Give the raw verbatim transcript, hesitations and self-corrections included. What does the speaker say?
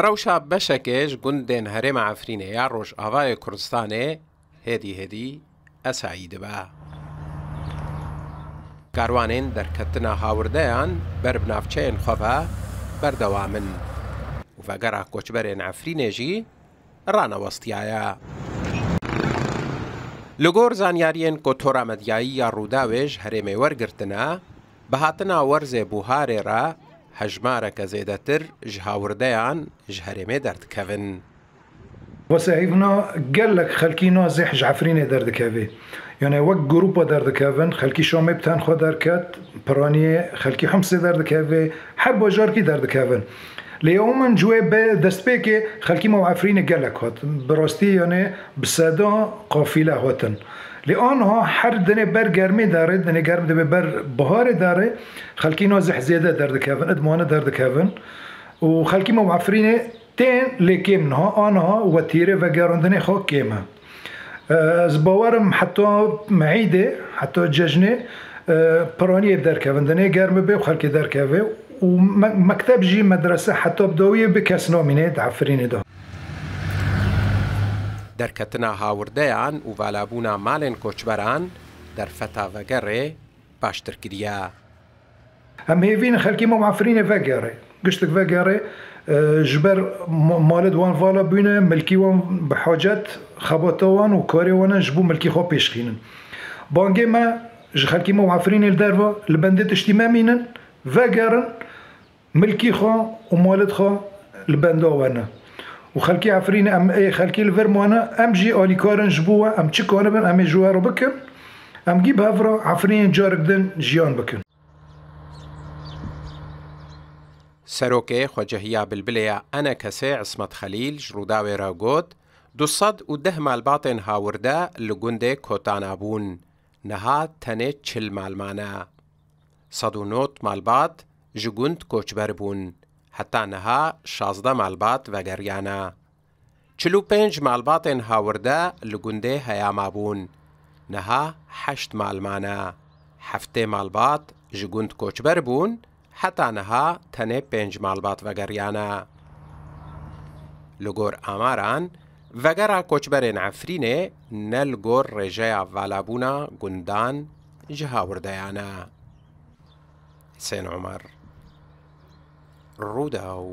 Rewşa beşekê ji gundên Herêma Efrînê ya Rojavayê Kurdistanê hêdî hêdî esayî dibe. Karwanên derketina hawirdeyan ber bi navçeyên xwe ve berdewam in û vegera koçberên Efrînê jî ranewestiyaye. Li gor zanyariyên ku tora medyayî ya Rûdawê ji herêmê wergirtine, bi hatina werzê buharê re hejmareke zêdetir ji hawirdeyan ji herêmê derdikevin. Wese hêvina gelek xelkî na zêh ji Efrînê derdikeve. Yani wek grûpa derdikevin, xelkî Şamê bi tenxwe derket, Piraniyê, xelkî Himsê derdikeve, her bajarkî derdikevin. Lê ya min ji wê be destpêkê xelkî me û Efrînê gelek hat. Bi rastî yani bi seda qafîle hatin. Lê aniha her dinê ber germê derê, dinê germ dibe ber biharê derê, xelkî na zêh zêde derdikevin, idmane derdikevin. Û xelkî me û Efrînê tên lê kêm niha, aniha wetîrê vegerandinê xwe kêm e. Ez bawerim heta meîdê, heta cejnê, e, piraniyê derkevin, dinê germ bibe û xelkê derkeve û me-, mekteb jî, medrese heta bi dawiyê bi kes namîne di Efrînê de. Derketina hawirdeyan û valabûna malên koçberan derfeta vegerê baştir kiriye. Em hêvîn xelkî me û Efrînê vegere. Giştik vegere, e, ji ber ma-, malê di wan vala bûne, milkî wan bi hacet, xebata wan û karê wan e ji bo milkî xwe pêşxînin. Bangê me ji xelkî me û Efrînê li derve li bendê tiştî memînin, vegerin, milkî xwe û malêt xwe li benda we ne. Û xelkî Efrînê em ê xelkî li vir mane, em jî alîkar in ji bo we, em çi kanibin, em ê ji we re bikin. Em gî bi hev re Efrînê carek din jiyan bikin. Serokê Xwecehiya Bilbilê ya ENKSê Ismet Xelîl ji Rûdawê re got, du sed û deh malbatên hawirde li gundê Kotana bûn. Niha tenê çil mal mane. Sed û nod malbat ji gund koçber bûn. Heta niha şazdeh malbat vegeriyane. Çil û pênc malbatên hawirde li gundê Heyama bûn. Niha heşt mal mane. Heftê malbat ji gund koçber bûn, heta niha tenê pênc malbat vegeriyane. Li gor amaran, vegera koçberên Efrînê ne li gor rêjeya valabûna gundan ji hawirdeyan e. Husên Omer, Rûdaw.